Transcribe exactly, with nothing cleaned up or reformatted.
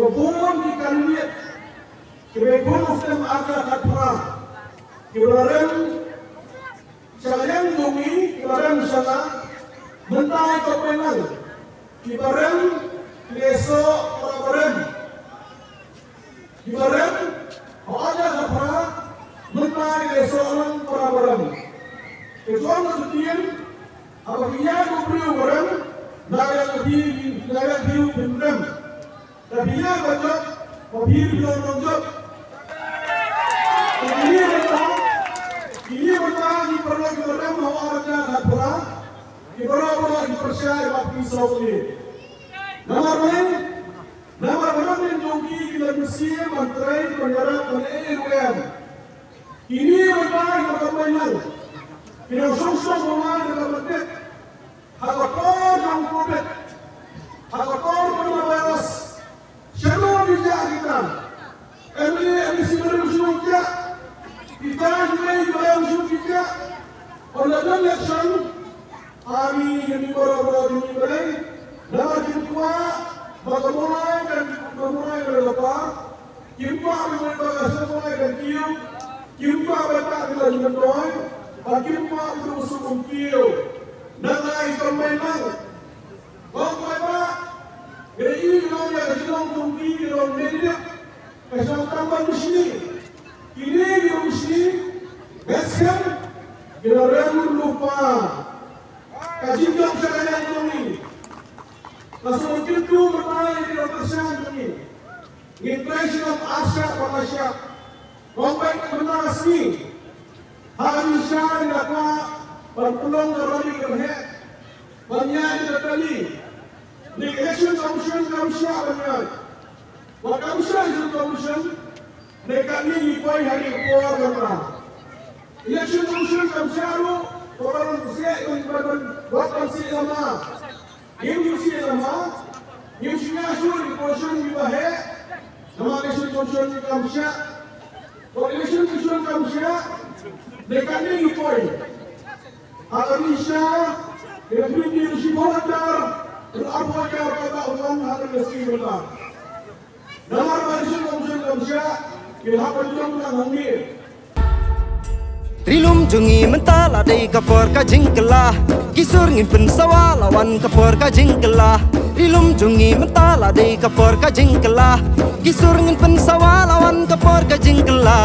Bun ki candidate kiba ïakhun u snem ar hajar khatphra kiba la rem sha la ïing jong ngi, kiba rem sha la mynta ïa ka pynlang, kiba rem ki la ïasoh para ba rem, kiba rem ha ar hajar khatphra mynta ki la ïasoh lang para ba rem. Ka jong ka ktien, haba ki ïa ka briew ba rem, na ka ïa ka briew, na ka ïa ka briew phin rem. Ka phi ïa ka jop, ka phi ïa ka jop. Kine mynta, kine mynta ki para ki para ma ar hajar khatphra, ki para para ki pyrshah ba ki sawli. Namar mei, namar ba nang jong ki ki la mynsiem ban trei ban ïarap ban ïa ruh em. Kine mynta ki para ki para nang, ki nang shong shong ba nang ki para Ha ka por jong Covid, ha ka por coronavirus, shano ki jah kita? M L A, M C, barim shu jah. Kita ki mei barim shu ki jah. On the election, ani ni boro boro ni mei. Na ki kwah ba ka mulai kan, ba mulai kan lapa. Kim kwah ba ka sngewbha ban kiew, kim kwah ba ka la myntoi, ba kim kwah ba ka sngewbha kiew. Nang ai kam mai nang. Kong bai ba, ngi i nong ïa ka shnong Tungki, ngi long ne ne. Ka shnong Tambamishni. Kine ki long mishni. Ngi shem, ngi la rem lypa. Ka jingjop sha ka ïing jong ngi. Ka sngewthuh mynta ïa ki nongkyrshan jong ngi. Ngin trei sha ka ar shah bad lai shah. Kong bad mynta ka sngi, ha ka jingshisha ngi la kwah ban pynlong ka rally kaba heh ban ïaid da ka tali. Ngi, Election Commission kam shah ban ïaid. Wat kam shah Election Commission, ngi katni ngi poi ha ri por mynta. Election Commission kam shah ruh, ka wan ban seh, ban, ban, ban, wat ban seh lama. Ngim shu sih lama, ngim shu ïa shu ri position kiba heh, namar Election Commission kam shah. Wat Election Commission kam shah, dei katne ngi poi. Ha ka jingshisha, ngi pynmih ïa shi volunteer, ruh ar hajar kata u wan ha ka jingshisha mynta. Namar ba Election Commission kam shah, ki hap ban jong nang hangne. Ri lum jong ngi mynta la dei ka por ka jingkylla. Ki sur ngin pynsawa la wan ka por ka jingkylla. Ri lum jong ngi mynta la dei ka por ka jingkylla. Ki sur ngin pynsawa la wan ka por ka jingkylla.